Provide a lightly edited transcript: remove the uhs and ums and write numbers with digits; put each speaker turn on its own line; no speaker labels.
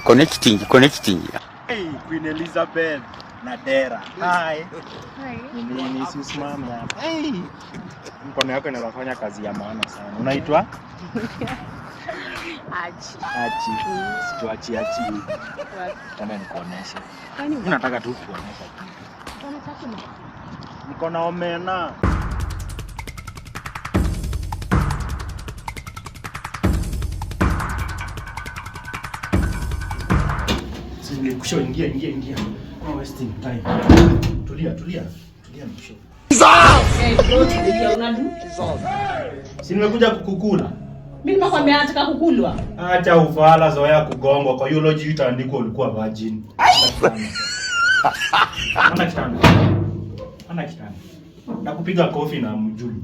Connecting, connecting.
Hey, Queen Elizabeth na Dera. Hi.
Hi.
Ni nini si usimame hapa. Hey. Mkono yako inaweza fanya kazi ya maana sana. Unaitwa?
Achi.
Achi. Situachi achi.
Wapi?
Tena nikuoneshe.
Kwani
Mimi nataka tu kuonesha kitu.
Mbona chakula?
Niko na omena. Si nilikusha ingia ingia ingia. No wasting time. Tulia tulia. Tulia nikusho.
Hey, bro, tulia, unadu?
Si nimekuja kukukula.
Mimi nimekwambia nataka kukulwa.
Acha ufala, zoea kugongwa. Kwa eulogy itaandikwa ulikuwa virgin. Ana kitanda. Ana kitanda. Nakupiga kofi na mjulu.